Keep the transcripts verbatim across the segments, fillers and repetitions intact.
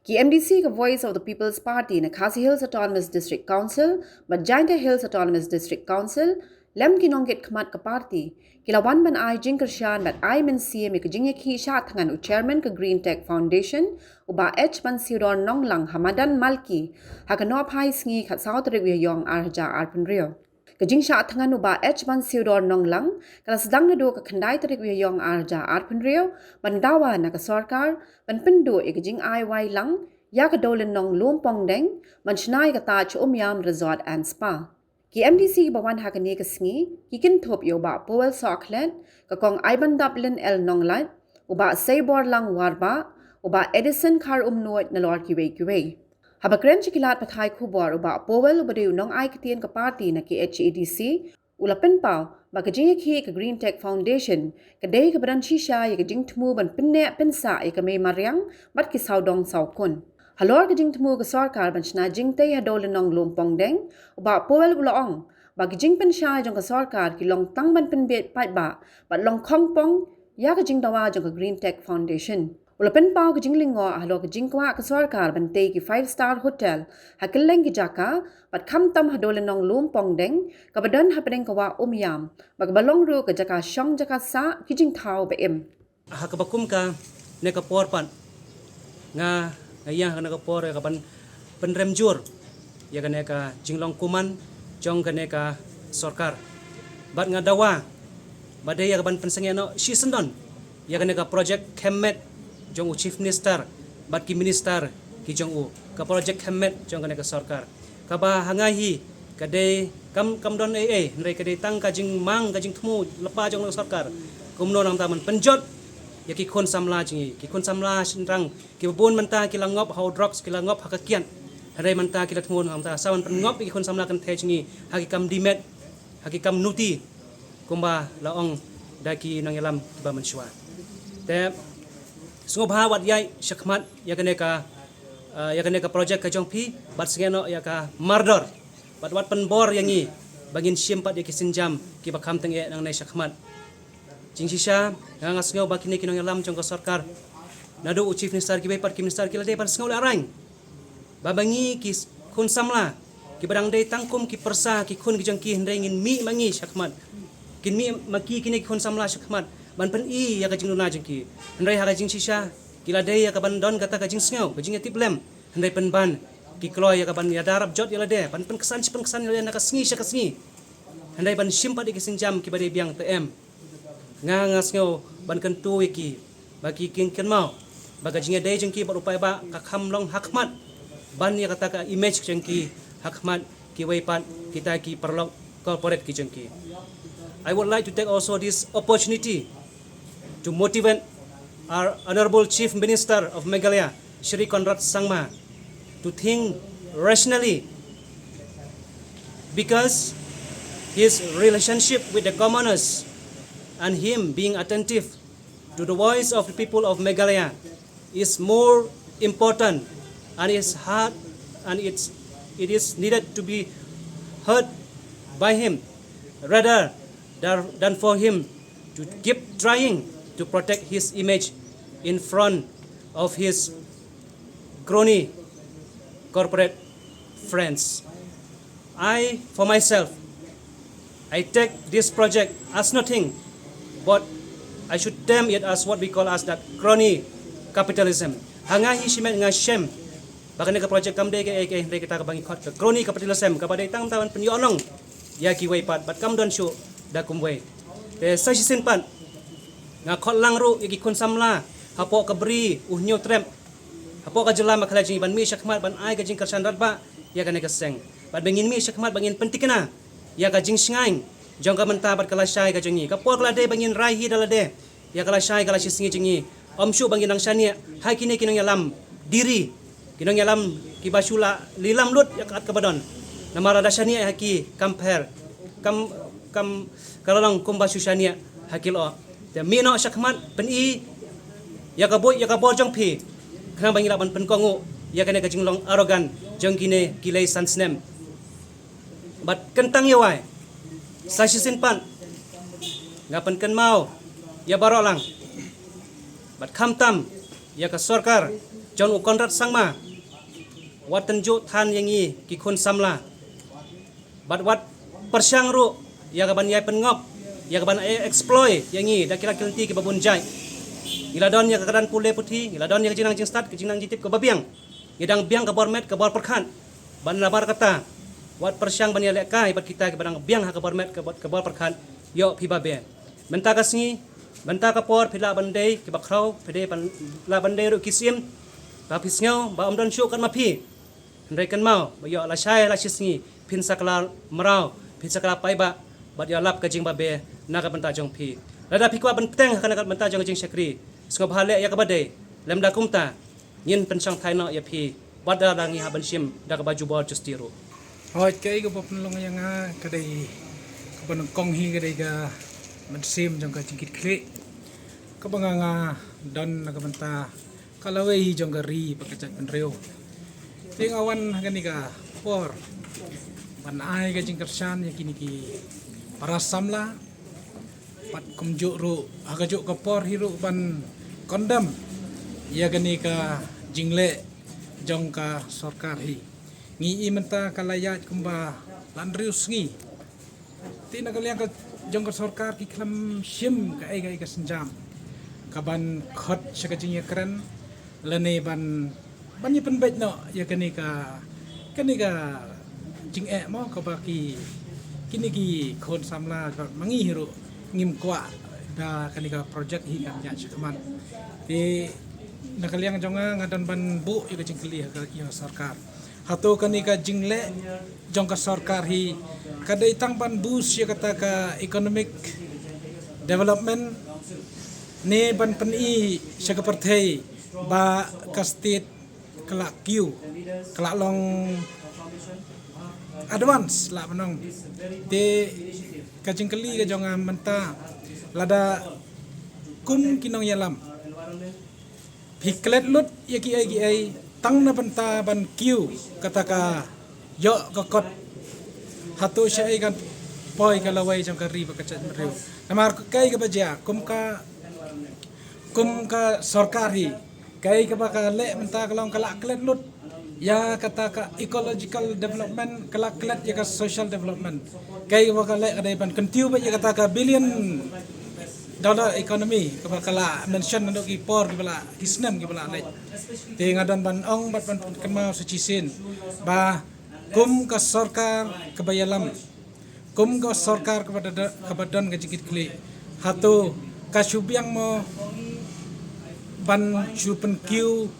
Ki M D C ka Voice of the People's Party na Khasi Hills Autonomous District Council bad Jaintia Hills Autonomous District Council lem ki nongkit khmat ka party ki la wan ban ai jingkyrshan bad ai mynsiem ïa ka jingïakhih shah thngan u chairman ka Green Tech Foundation, u Bah H Bansiodor Nonglang, ha madan Malki ha ka nohphai sngi khatsaw tarik u Ïaïong arhajar arphew hynriew. Ka jingshah thngan u Bah H Bansiodor Nonglang ka la sdang naduh ka khyndai tarik u Ïaïong arhajar arphew hynriew ban dawa na ka sorkar ban pynduh ïa ka jingai wai lang ïa ka dewlynnong Lum Pongdeng ban shna ïa ka Taj Umiam Resort and Spa. Ki M D C ba wan ha kane ka sngi ki kynthup ïa u Bah Powell Sohkhlet, ka Kong Aibandaplin L Nonglait, u Bah Seiborlang Warbah, u Bah Edison Kharumnuid nalor kiwei kiwei. Haba kren sha ki lad pathai khubor, u Bah Powell uba dei u nongai ktien ka party na K H A D C u la pynpaw ba ka jingïakhih ka Green Tech Foundation ka dei kaba don shisha ïa ka jingthmu ban pynneh pynsah ïa ka mei mariang bad ki sawdong sawkun. Halor ka jingthmu ka sorkar ban shna jingtei ha dewlynnong Lum Pongdeng, u Bah Powell u la ong ba ki jingpynshai jong ka sorkar ki long tang ban pynbiej paidbah bad long khongpong ïa ka jingdawa jong ka Green Tech Foundation. U la pynpaw ka jinglyngngoh halor ka jingkwah ka sorkar ban tei ki five star hotel ha kylleng ki jaka bad khamtam ha dewlynnong Lum Pongdeng kaba don hapdeng ka wah Umiam bad kaba long ruh ka jaka shong jaka sah ki jingthaw ba im. Ha kaba kum kane ka por pat nga, nga ïa ha kane ka por ïa kaban pynrem jur ïa kane ka jinglong kuman jong kane ka sorkar. Bad nga dawa ba dei ïa kaban pynsangeh noh shisyndon ïa kane ka projek khemmet jong u Chief Minister bad ki minister ki jong u, ka projek khemmet jong kane ka sorkar. Kaba ha nga hi ka dei kam, kam don ei ei, hynrei ka dei tang ka jingmang, ka jingthmu lypa jong ka sorkar. Kumno nangta ban pynjot ïa ki khun samla jong ngi, ki khun samla shynrang kiba bun mynta ki la ngop ha u drugs, ki la ngop ha ka kiad. Hynrei mynta ki la thmu nangta sa ban pynngop ïa ki khun samla kynthei jong ngi ha ki kam dimet, ha ki kam nuti, kumba la ong da ki nongïalam kiba mynshuwa. Te sngewbha wat ïaid shakhmat ïa kane ka, eh, ïa kane ka projek ka jong phi, bad sngewbha noh ïa ka mardor, bad wat pynbor ïa ngi ba ngin shim pat ïa ki sienjam kiba kham tyngeh nangne shakhmat. Jingshisha nga, nga sngew ba kine ki nongïalam jong ka sorkar, naduh u Chief Minister, kiwei pat ki minister, ki la dei ban sngewlehrain ba ma ngi ki khun samla kiba dang dei tang kum ki pyrsa, ki khun ki jong ki, hynrei ngin mih ma ngi shakhmat, kin mih ma ki kine ki khun samla shakhmat ban pyni ïa ka jingduna jong ki. Hynrei ha ka jingshisha ki la dei ïa kaban don kata ka jingsngew, ka jingïatiplem, hynrei pynban ki kloi ïa kaban ïada rapjot ïa lade, ban pynksan shi pynksan ïa lade na ka sngi sha ka sngi, hynrei ban shim pat ïa ki sienjam kiba dei biang te em. Nga, nga sngew ban kyntu ïa ki ba ki kin kynmaw ba ka jingïadei jong ki bad u paidbah ka kham long hakhmat ban ïa kata ka image jong ki hakhmat kiwei pat kita ki paralok corporate ki jong ki. I would like to take also this opportunity to motivate our Honorable Chief Minister of Meghalaya, Shri Conrad Sangma, to think rationally, because his relationship with the commoners and him being attentive to the voice of the people of Meghalaya is more important and is hard and it's, it is needed to be heard by him rather than, than for him to keep trying to protect his image in front of his crony corporate friends. I, for myself, I take this project as nothing, but I should term it as what we call as that crony capitalism. Ha nga hi shimet nga shem ba kane ka project kam dei kaei kaei, hynrei kata kaba ngi khot ka crony capitalism, kaba dei tang ban pynïoh nong ïa kiwei pat bad kam don shuh da kumwei. Te sa shisien pat nga khot lang ruh ïa ki khun samla hapoh ka Bri U Hynñiewtrep, hapoh ka jylla Meghalaya jong ngi ban mih shakhmat ban ai ka jingkyrshan radbah ïa kane ka seng, bad ba ngin mih shakhmat ba ngin pynthikna ïa ka jingshngaiñ jong ka mynta bad ka lashai ka jong ngi. Ka por ka la dei ba ngin rai hi da lade ïa ka lashai ka lashisngi jong ngi. Ym shuh ba ngin nang shaniah ha kine ki nongïalam diri, ki nongïalam kiba shu la lilam lut ïa ka kat kaba don. Namar lada shaniah ha ki kam pher, kam, kam, ka la long kumba shu shaniah ha ki lyoh. Te mih noh shakhmat, pyni ïa ka buit ïa ka bor jong phi, khnang ba ngi lah ban pynkohnguh ïa kane ka jinglong arogan jong kine ki lei san snem. Bad kyntang ïa wai, sa shisien pat nga pynkynmaw ïa baroh lang, bad khamtam ïa ka sorkar Jong u Conrad Sangma, wat tynjuh than ïa ngi ki khun samla. Bad wat pyrshang ruh ïa ka ban ïai pynngop, ïa ka ban exploit ïa ngi da ki la ki lynti kiba bun jait. Ngi la don ïa ka kyrdan pule puthi, ngi la don ïa ka jingnang jingstad, ka jingnang jingtip kaba biang. Ngi dang biang ka bor met ka bor pyrkhat. Bad na bar kata, wat pyrshang ban ïalehkai bad kita kiba dang biang ha ka bor met ka bor, ka bor pyrkhat, ïoh phi babe. Mynta ka sngi, mynta ka por phi lah ban dei kiba khraw, phi dei ban, lah ban dei ruh ki syiem. Ba phi sngew ba ym don shuh kat ma phi. Hynrei kynmaw ba ïoh lashai lashisngi phin sa kylla mraw, phin sa kylla paidbah, bad ïoh lap ka jingbabe na ka bynta jong phi. Lada phi kwah ban bteng ha kane ka bynta jong ka jingshakri, sngewbha leh ïa kaba dei. Lymda kumta, ngin pynshongthait noh ïa phi bad da ngi hap ban shim da kaba jubor justi ruh. Hooid, kaei kaba pynlong ïa nga ka dei, kaba nyngkong hi ka dei ka mynsiem jong ka jingkitkhlieh kaba nga, nga don na ka bynta ka lawei jong ka ri bad ka jaitbynriew. Te nga wan ha kane ka por ban ai ka jingkyrshan ïa kine ki para samla, bad kumjuh ruh ha kajuh ka por hi ruh ban condemn ïa kane ka jingleh jong ka sorkar hi. Ngi i mynta ka la ïaid kumba la hynriew sngi. Te na ka liang ka jong ka sorkar ki khlem shim kaei kaei ka sienjam ka ban khot sha ka jingïakren lane ban, ban ïa pynbeit noh ïa kane ka, kane ka jingeh mo kaba ki, kine ki khun samla bad ma ngi hi ruh ngim kwah ba kane ka project hi kan ïaid shakhmat. Te na ka liang jong nga, nga don ban buh ïa ka jingkylli ha ka, ïa ka sorkar. Hato kane ka jingleh jong ka sorkar hi ka dei tang ban boost ïa kata ka economic development ne ban pyni sha ka pyrthei ba ka state ka la kiew, ka la long advance lah ban ong. Te ka jingkylli ka jong nga mynta, lada kum ki nongïalam phi klet lut ïa kiei kiei tang na bynta ban kiew kata ka ïoh ka kot, hato shaei kan poi ka lawei jong ka ri bad ka jaitbynriew? Namar kaei kaba jia kum ka, kum ka sorkar hi, kaei kaba ka leh mynta ka long ka la klet lut ïa kata ka ecological development, ka la klet ïa ka social development. Kaei kaba ka leh ka dei ban kyntiew beit ïa kata ka billion dollar economy kaba ka la mention naduh ki por kiba la, ki snem kiba la leit. Te nga don ban ong bad ban pynkynmaw sa shisien ba kum ka sorkar kaba ïalam, kum ka sorkar kaba da, kaba don ka jingkitkhlieh, hato ka shu biang mo ban shu pynkiew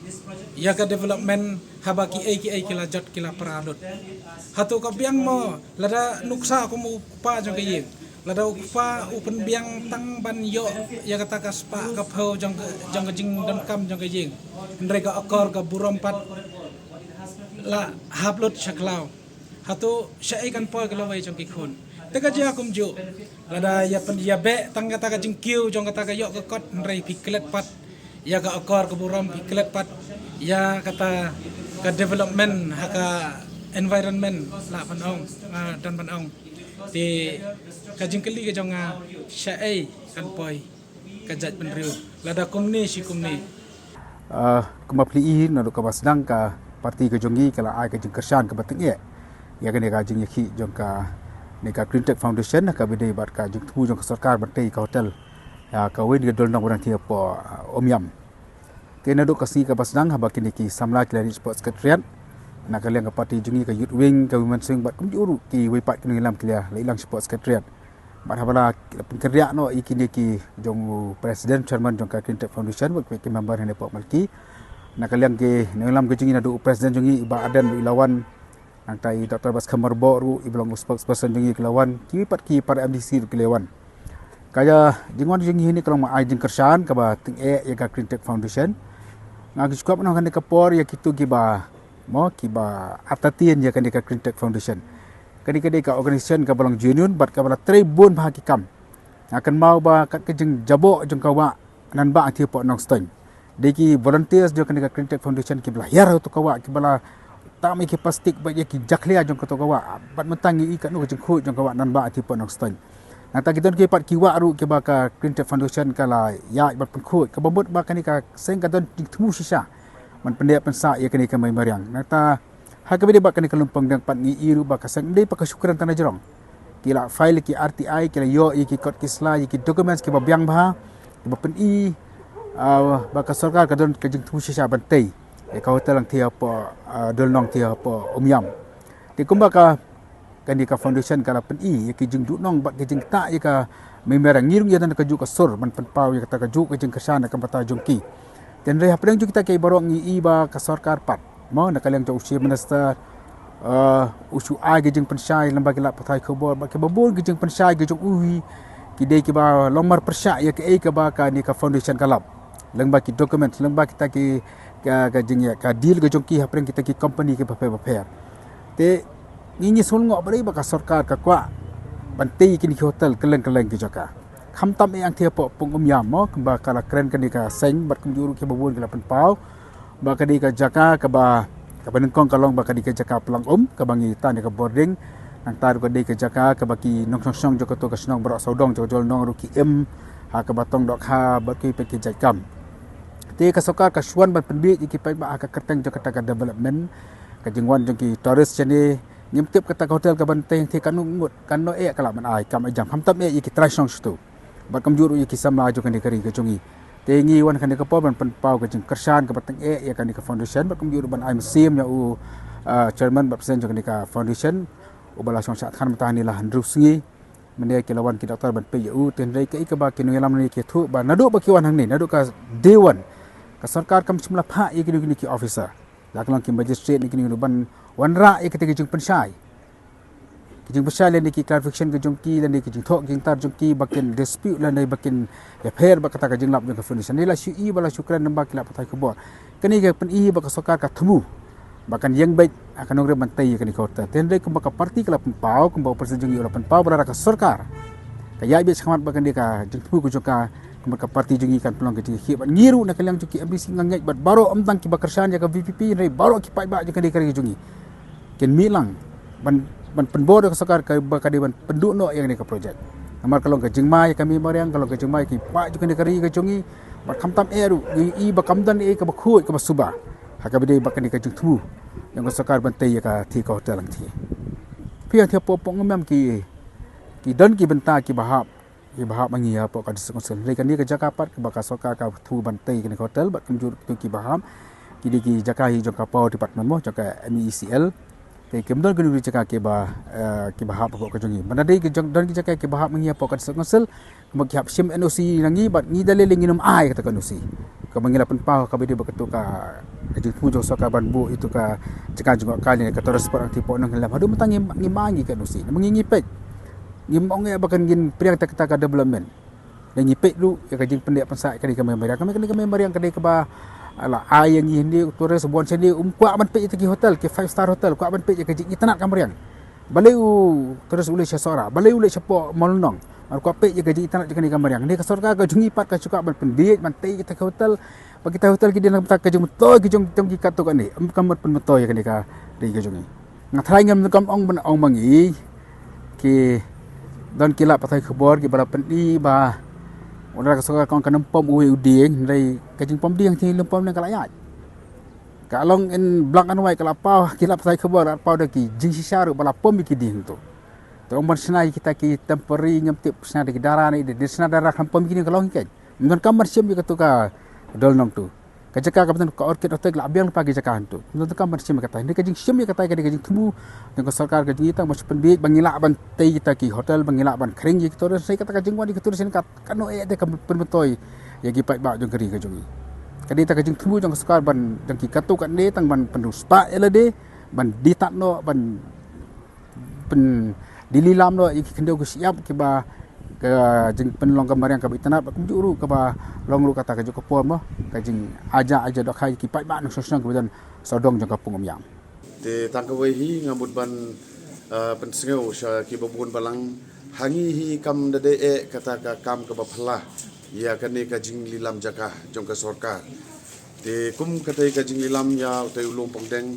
ïa ka development haba kiei kiei ki la jot ki la pra lut? Hato ka biang mo lada nuksa kum u kpa jong ka ïing, lada u kpa u pynbiang tang ban ïoh ïa kata ka spah ka phew jong ka, jong ka jingdonkam jong ka ïing, hynrei ka akor ka burom pat la hap lut sha khlaw? Hato shaei kan poi ka lawei jong ki khun? Te ka jia kumjuh, lada ïa pyn, ïa beh tang kata ka jingkiew jong kata ka ïoh ka kot, hynrei phi klet pat ïa ka akor ka burom, phi klet pat ïa kata ka development ha ka environment lah ban ong, ah, don ban ong. Te ka jingkylli ka jong nga, shaei kan poi ka jaitbynriew lada kumne shi kumne? Ah, kumba phi i naduh kaba sdang ka party ka jong ngi ka la ai ka jingkyrshan kaba tyngeh ïa kane ka jingïakhih jong kane ka Greentech Foundation ha kaba ïadei bad ka jingthmu jong ka sorkar ban tei ka hotel, ah, kawei na ki dewlynnong ba dang thiah hapoh, ah, Umiam. Te naduh ka sngi kaba sdang haba kine ki samla ki la leit shapoh Secretariat, na ka liang ka party jong ngi ka Youth Wing, ka Women's Wing bad kumjuh ruh kiwei pat ki nongïalam ki la ïalang shapoh Secretariat. Bad haba la pynkynriah noh ïa kine ki jong u President, Chairman jong ka Greentech Foundation bad ki member hangne hapoh Malki, na ka liang ki nongïalam ka jong ngi naduh u President jong ngi i Bah Ardent ruh i la wan, nangta i Doctor Batskhem Myrboh ruh iba long u spokesperson jong ngi ki la wan, kiwei pat ki para M D C ruh ki la wan. Ka jingwan jong ngi hangne ka long ban ai jingkyrshan kaba tyngeh ïa ka Greentech Foundation. Nga kwah ban ong ha kane ka por ïa kito kiba, mo, kiba artatien ïa kane ka Greentech Foundation. Kane ka dei ka organisation kaba long genuine bad kaba la trei bun bha ki kam. Nga kynmaw ba kat ka jingjaboh jong ka wah Nanbah Thiapoh Nongstoiñ, dei ki volunteers jong kane ka Greentech Foundation kiba la hiar ha kato ka wah, kiba la tam ïa ki plastik bad ïa ki jakhlia jong kato ka wah. Bad mynta ngi i katno ka jingkhuid jong ka wah Nanbah Thiapoh Nongstoiñ. Nangta ki don kiwei pat ki wah ruh kiba ka Greentech Foundation ka la ïaid bad pynkhuid, kaba mut ba kane ka seng ka don jingthmu shisha. ban pyndep pynsah ïa kane ka mei mariang. Nangta ha kaba ïadei bad kane ka lympung deng pat ngi ïohi ruh ba ka seng ym dei pat ka shu kren tang na jrong. Ki la file ki R T I, ki la ïoh ïa ki kot ki sla, ïa ki documents kiba biang bha, kiba pyni, ah, ba ka sorkar ka don ka jingthmu shisha ban tei ïa ka hotel Langthie hapoh, ah, Dolnong Thie hapoh Umiam. Te kumba ka kane ka foundation ka la pyni ïa ki jingduhnong bad ki jingktah ïa ka mei mariang, ngi ruh ngi ïa don ka juh ka sur ban pynpaw ïa kata ka juh ka jingkyrshan na ka bynta jong ki. Te hynrei hapdeng jong kita ki baroh ngi i ba ka sorkar pat, mo, na ka liang jong u Chief Minister, eh, u shu ai ki jingpynshai lyngba ki lad pathai khubor bad kiba bun ki jingpynshai ki jong u hi, ki dei kiba long marpyrshah ïa kaei kaba kane ka foundation ka lap, lyngba ki documents, lyngba kita ki, ka, ka jingïa, ka deal ka jong ki hapdeng kita ki company kiba pher bapher. Te ngi ngi sngewnguh balei ba ka sorkar ka kwah ban tei kine ki hotel kylleng kylleng ki jaka. Khamtam eh Langthie hapoh Pung Umiam, mo, kumba ka la kren kane ka seng bad kumjuh ruh kiba bun ki la pynpaw ba ka dei ka jaka kaba, kaba nyngkong ka long ba ka dei ka jaka plang um kaba ngi tan ïa ka bording. Nangta ruh ka dei ka jaka kaba ki nongshong shnong jong kato ka shnong baroh sawdong jong ka Dolnong ruh ki im ha kaba tong dohkha bad ki peit ki jait kam. Te ka sorkar ka shu wan ban pynbiej ïa ki paidbah ha ka kyrteng jong kata ka development, ka jingwan jong ki tourist shane. Ngim tip kata ka hotel kaban tei Langthie katno ngut, katno eh ka lah ban ai kam eh jam, khamtam eh ïa ki trai shnong shuh bad kumjuh ruh ïa ki samla jong kane ka ri ka jong ngi. Te ngi wan kane ka por ban pynpaw ka jingkyrshan kaba teng eh ïa kane ka foundation bad kumjuh ruh ban ai mynsiem ïa u, ah, chairman bad president jong kane ka foundation, uba la shong shah than mynta hangne la hynriew sngi. Mynne ki la wan ki doktor ban peit ïa u, te hynrei kaei kaba ki nongïalam ne ki ïathuh ba naduh ba ki wan hangne, naduh ka day one, ka sorkar kam shym la phah ïa kine kine ki officer, la ka long ki magistrate ne kine kine ban wanrah ïa kita ki jingpynshai, ki jingpynshai lane ki clarification ka jong ki lane ki jingthoh ki jingtar jong ki ba kin dispute lane ba kin ïapher bad kata ka jinglap jong ka foundation. Ngi la shu i ba la shu kren lyngba ki lad pathai khubor. Kane ka pyni ba ka sorkar ka thmu ba kan ïeng beit ha ka nongrim ban tei ïa kane ka hotel. Te hynrei kumba ka party ka la pynpaw, kumba u president jong ngi u la pynpaw ba lada ka sorkar ka ïaid beit shakhmat bad kane ka jingthmu ka jong ka, kumba ka party jong ngi kan pynlong ka jingkhih. Bad ngi ruh na ka liang jong ki M D C nga ngeit bad baroh, ym tang kiba kyrshan ïa ka V P P, hynrei baroh ki paidbah jong kane ka ri ka jong ngi kin mih lang ban, ban pynbor ïa ka sorkar kaba ka dei ban pynduh noh ïa kane ka project. Namar ka long ka jingma ïa ka mei mariang, ka long ka jingma ïa ki paidbah jong kane ka ri ka jong ngi. Bad khamtam eh ruh ngi i ba kam don eh kaba khuid kaba suba ha kaba dei bad kane ka jingthmu jong ka sorkar ban tei ïa ka thie ka hotel Langthie. Phi ïa thie hapoh Pung Umiam ki, ki don ki bynta kiba hap, kiba hap ma ngi hapoh ka District Council. Hynrei kane ka jaka pat kaba ka sorkar ka thmu ban tei kane ka hotel bad kumjuh ruh kiba hap, ki dei ki jaka hi jong ka Power Department, mo, jong ka M E E C L. Te kim don kino kino ki jaka kiba, eh, kiba hap hapoh ka jong ngi. Ban da dei ki jong, don ki jaka kiba hap ma ngi hapoh ka District Council, kumba ki hap shim N O C na ngi bad ngi da lei lei ngin ym ai kata ka N O C. Kaba ngi la pynpaw kaba dei ba kato ka, ka jingthmu jong sorkar ban buh ïa kato ka jaka jngohkai lane ka tourist spot Langthie Pohnong Hill Dam. Haduh mynta ngim, ngim ai ngi ka N O C. Namar ngi ngi peit, ngim ong eh ba kan ngin pdiang ïa kata ka development. Lane ngi peit ruh ïa ka jingpyndep pynsah ïa kane ka mei mariang. Ka mei, kane ka mei mariang ka dei kaba la ai ïa ngi hynrei u tourist u wan shane um kwah ban peit ïa kita ki hotel, ki five star hotel, kwah ban peit ïa ka jingitynnad ka mariang. Balei u tourist u leit sha Sohra, balei u leit shapoh Mawlynnong, mar kwah peit ïa ka jingitynnad jong kane ka mariang. Hynrei ka sorkar ka jong ngi pat ka shu kwah ban pynbiej ban tei ïa kita ki hotel. Ba kita hotel ki dei na ka bynta ka jingmyntoi ki jong, jong ki katto katne, ym kam ban pynmyntoi ïa kane ka ri ka jong ngi. Nga tharai ngam donkam ong ban ong ma ngi, ki don ki lad pathai khubor kiba la pyni ba u la ka sorkar ka ong kan ym pom uwei u dieng, hynrei ka jingpom dieng te lym pom ne ka la ïaid. Ka long in black and white, ka la paw, ki lad pathai khubor la paw da ki jingshisha ruh ba la pom ïa ki dieng to. Te ong ban shna ïa kita ki temporary, ngam tip shna da ki dara ne, da shna dara kan pom ïa ki dieng, ka long hi keiñ. Ym donkam ban shim ïa kato ka Dolnong to. Ka jaka kaba don ka Orchid Hotel la biang lypa ki jaka hangto. Ym donkam ban shim ïa kata. Hynrei ka jingshim ïa kata ka dei ka jingthmu jong ka sorkar ka jong ngi tang ban shu pynbiej ba ngi lah ban tei kita ki hotel, ba ngi lah ban khring ïa ki tourist. Hynrei kata ka jingwan ïa ki tourist ka, kano eh te ka pynmyntoi ïa ki paidbah jong ka ri ka jong ngi. Ka dei ta ka jingthmu jong ka sorkar ban, jong ki katto katne tang ban pynriewspah ïa lade, ban die tad noh, ban pyn, die lilam noh ïa ki khyndew ki shyiap kiba ka jingpynlong ka mariang kaba itynnad, bad kumjuh ruh kaba long ruh kata ka juk ka por mo, ka jingaja aja dohkha ïa ki paidbah nongshong shnong kiba don sawdong jong ka Pung Umiam. Te tang kawei hi nga mut ban, ah, pynsngew sha kiba bun balang, ha ngi hi kam da dei eh kata ka kam kaba phylla ïa kane ka jinglilam jaka jong ka sorkar. Te kum katei ka jinglilam ïa utei u lum pongdeng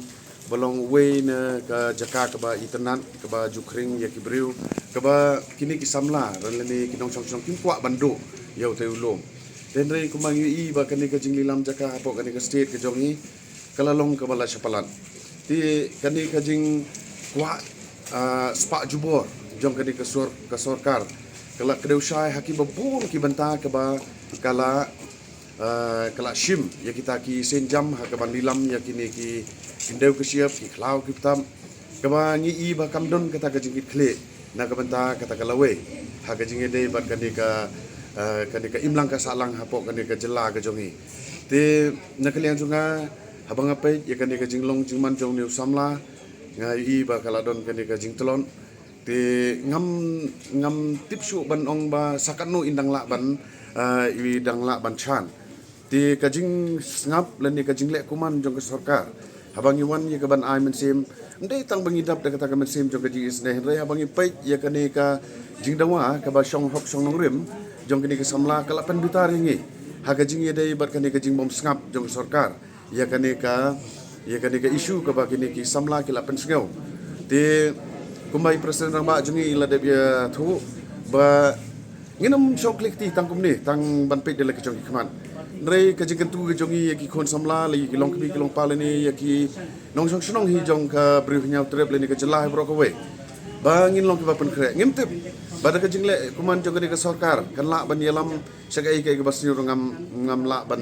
ba long uwei na ka jaka kaba itynnad, kaba ju khring ïa ki briew, kaba kine ki samla rangbah lane ki nongshong shnong kim kwah ban duh ïa utei u lum. Te hynrei kumba ngi ïohi ba kane ka jinglilam jaka hapoh kane ka state ka jong ngi, ka la long kaba la sha palat. Te kane ka jingkwah, ah, spah jubor jong kane ka sor-, ka sorkar ka la kdew shai ha kiba bun ki bynta kaba ka la, ah, ka la shim ïa kita ki sienjam ha kaba ngi lam ïa kine ki khyndew ki shiap, ki khlaw ki btam, kaba ngi i ba kam don kata ka jingkitkhlieh na ka bynta kata ka lawei ha ka jingïadei bad kane ka, ah, kane ka imlang ka sahlang hapoh kane ka jylla ka jong ngi. Te na ka liang jong nga, haba nga peit ïa kane ka jinglong jingman jong une u samla, nga i ba ka la don kane ka jingtlot. Te ngam, ngam tip shuh ban ong ba sa katno in dang lah ban, ah, i dang lah ban shan. Te ka jingsngap lane ka jingleh kuman jong ka sorkar, haba ngi wan ïa ka ban ai mynsiem, ym dei tang ba ngi dap da kata ka mynsiem jong ka jingisynei, hynrei haba ngi peit ïa kane ka jingdawa kaba shong hok shong nongrim jong kane ka samla, ka la pynbitar ïa ngi ha ka jingïadei bad kane ka jingbymsngap jong ka sorkar ïa kane ka, ïa kane ka issue kaba kine ki samla ki la pynsngew. Te kumba i President Rangbah jong ngi i la dep ïathuh ba ngin ym shong khlieh kti tang kumne, tang ban peit da la ki jong ki khmat. Hynrei ka jingkyntu ka jong ngi ïa ki khun samla, la ïa ki longkmie ki longpa lane ïa ki nongshong shnong hi jong ka Bri u Hynñiewtrep lane ka jylla hi baroh kawei, ba ngin long kiba pynkhreh. Ngim tip ba da ka jingleh kuman jong kane ka sorkar kan lah ban ïalam sha kaei kaei kaba sniew ruh ngam, ngam lah ban,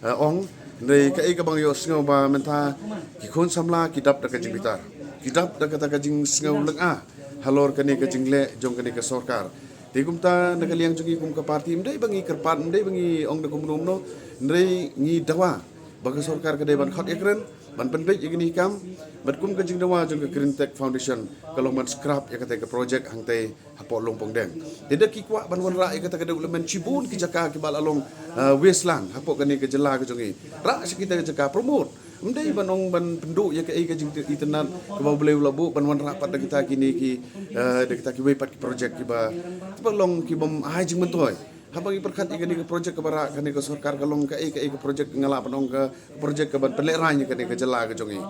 eh, ong. Hynrei kaei kaba nga ïohsngew ba mynta ki khun samla ki dap da ka jingbitar, ki dap da kata ka jingsngew lynga halor kane ka jingleh jong kane ka sorkar. Te kumta na ka liang jong ngi kum ka party, ym dei ba ngi kyrpad, ym dei ba ngi ong da kumno kumno, hynrei ngi dawa ba ka sorkar ka dei ban khot ïakren, ban pynbeit ïa kine ki kam, bad kum ka jingdawa jong ka Green Tech Foundation ka long ban scrap ïa katei ka project hangtei hapoh Longpongdeng. Te da ki kwah ban wanrah ïa kata ka development shibun ki jaka kiba la long, ah, wasteland hapoh kane ka jylla ka jong ngi. Rah sha kita ki jaka, promote. Ym dei ban ong ban pynduh ïa kaei ka jingitynnad kaba U Blei u la buh, ban wanrah pat da kita kine ki, ah, da kita kiwei pat ki project kiba, kiba long kibym ai jingmyntoi. Haba ngi pyrkhat ïa kane ka project kaba rah kane ka sorkar, ka long kaei kaei ka project, nga lah ban ong ka project kaban pynlehraiñ ïa kane ka jylla ka jong ngi.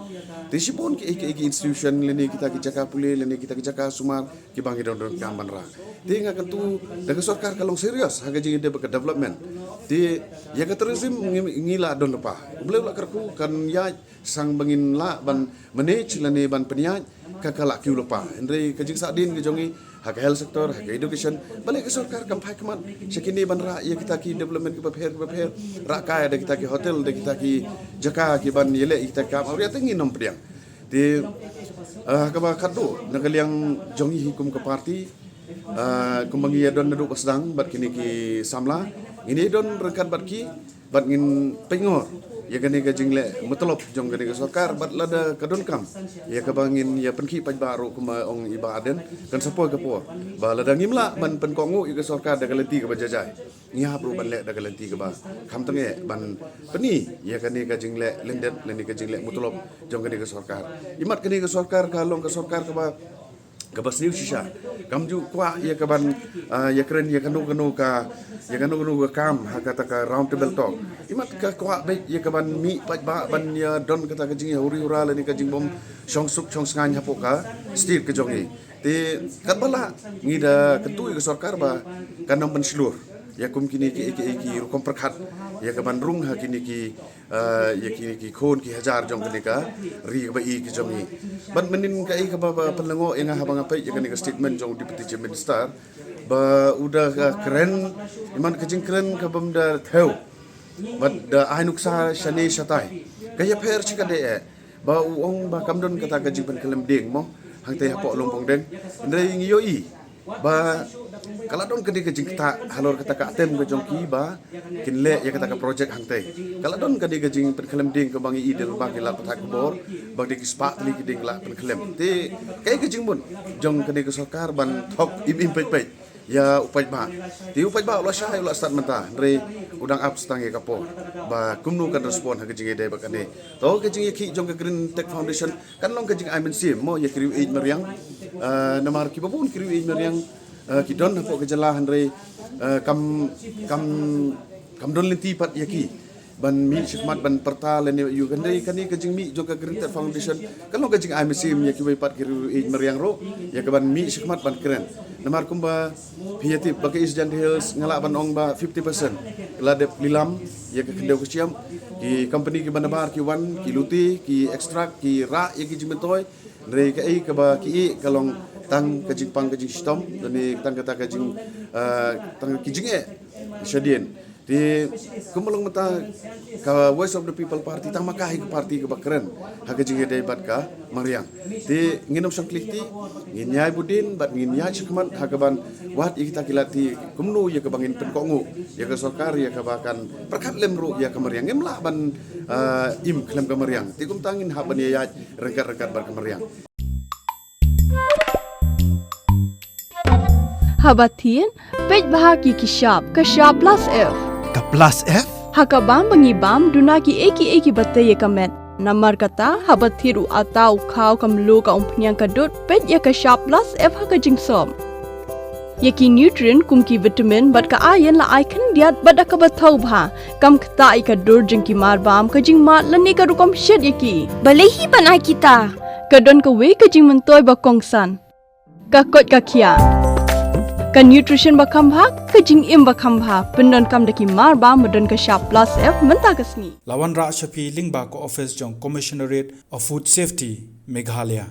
Te shibun kiei kiei ki institution lane kita ki jaka pule lane kita ki jaka sumar kiba ngi don donkam ban rah. Te nga kyntu da ka sorkar ka long serious ha ka jingïadei bad ka development. Te ïa ka tourism ngi, ngi la don lypa. U Blei u la kyrkhu, kan ïaid, tang ba ngin lah ban manage lane ban pynïaid, ka, ka la kiew lypa. Hynrei ka jingsahdien ka jong ngi ha ka health sector, ha ka education, balei ka sorkar kam phai khmat sha kine ban rah ïa kita ki development kiba pher kiba pher, rah kai da kita ki hotel, da kita ki jaka kiban ïaleh ïa kita ki kam awria, te ngin ym pdiang. Te, ah, kaba khatduh na ka liang jong ngi hi kum ka party, ah, kumba ngi ïadon naduh ba sdang bad kine ki samla, ngin ïadon ryngkat bad ki, bad ngin pynngor ïa kane ka jingleh mutlop jong kane ka sorkar, bad lada ka donkam ïa kaba ngin ïa pynkhih paidbah ruh, kumba ong i Bah Ardent, kan sa poi ka por. Ba lada ngim lah ban pynkohnguh ïa ka sorkar da ka lynti kaba jai jai, ngi hap ruh ban leh da ka lynti kaba kham tyngeh ban pyni ïa kane ka jingleh lyndet lane ka jingleh mutlop jong kane ka sorkar. Imat kane ka sorkar ka long ka sorkar kaba, kaba sniew shisha. Kam ju kwah ïa kaban, ah, ïakren ïa kano kano ka, ïa kano kano ka kam ha kata ka round table talk. Imat ka kwah beit ïa kaban mih paidbah ban ïadon kata ka jingïahuri hura lane ka jingbym shong suk shong sngaiñ hapoh ka state ka jong ngi. Te katba lah, ngi da kyntu ïa ka sorkar ba kan ym pynshlur ïa kum kine kiei kiei ki rukom pyrkhat ïa kaban rung ha kine ki, ah, ïa kine ki khun ki hajar jong kane ka ri kaba i ka jong ngi. Bad mynnin kaei kaba, ba pynlyngngoh ïa nga haba nga peit ïa kane ka statement jong u Deputy Chief Minister, ba u da ka kren, imat ka jingkren kabym da thew, bad da ai nuksa shane shatai, ka ïapher shikatdei eh. Ba u ong ba kam don kata ka jingpynkhlem dieng mo hangtei hapoh Longpongdeng. Hynrei ngi ïohi ba ka la don kane ka jingktah halor kata ka atem ka jong ki ba kin leh ïa kata ka project hangtei. Ka la don kane ka jingpynkhlem dieng kaba ngi i dei lyngba ki lad pathai khubor ba dei ki spah tylli ki dieng la pynkhlem. Te kaei ka jingmut jong kane ka sorkar ban thok im im peit peit ïa u paidbah? Te u paidbah u la shai, u la stad mynta, hynrei u dang ap stang ïa ka por ba kumno kan respond ha ka jingïadei bad kane. To ka jingïakhih jong ka Green Tech Foundation kan long ka jingai mynsiem mo ïa ki riew ïeit mariang. Ah, namar kiba bun ki riew ïeit mariang, ah, ki don hapoh ka jylla, hynrei, ah, kam, kam, kam don lynti pat ïa ki. ban mih shakhmat ban pyrta lane ïa u, hynrei kane ka jingmih jong ka Green Tech Foundation ka long ka jingai mynsiem ïa kiwei pat ki riew ïeit mariang ruh ïa ka ban mih shakhmat ban kren. Namar kumba phi ïa tip ba ka East Jaintia Hills nga lah ban ong ba fifty percent ka la dep lilam ïa ka khyndew ka shyiap. Ki company kiba nabar ki wan, ki luti, ki extract, ki rah ïa ki jingmyntoi. Hynrei kaei kaba ki ïeh ka long tang ka jingpang ka jingshitom lane tang kata ka jing, ah, tang ki jingeh shadien. Te kumba long mynta ka Voice of the People Party tang ma ka hi ka party kaba kren ha ka jingïadei bad ka mariang. Te ngin ym shong khleh kti, ngin ïai bud dien bad ngin ïaid shakhmat ha ka ban wad ïa kita ki lad, te kumno ïa kaba ngin pynkohnguh ïa ka sorkar ïa kaba kan pyrkhat lem ruh ïa ka mariang. Ngim lah ban, ah, im khlem ka mariang. Te kumta ngin hap ban ïaid ryngkat ryngkat bad ka mariang. Haba thied, peit bha ki ki shap, ka shap plus F. Ka plus F? Ha ka bam ba ngi bam, duna kiei kiei kiba tei ïa ka met. Namar kata, haba thied u atta, u khaw, ka mluh, ka umphniang, ka dud, peit ïa ka shap plus F ha ka jingsop. Ïa ki nutrient kum ki vitamin bad ka iron la ai khyndiat bad da kaba thaw bha. Kam ktah ïa ka dur jong ki mar bam, ka jingmad lane ka rukom shet ïa ki. Balei hi ban ai kita? Ka don kawei ka jingmyntoi ba kongsan. Ka koit ka khiah. Ka nutrition ba kham bha, ka jingim ba kham bha. Pyndonkam da ki mar bam ba don ka shap plus F mynta ka sngi. La wanrah sha phi lyngba ka office jong Commissionerate of Food Safety, Meghalaya.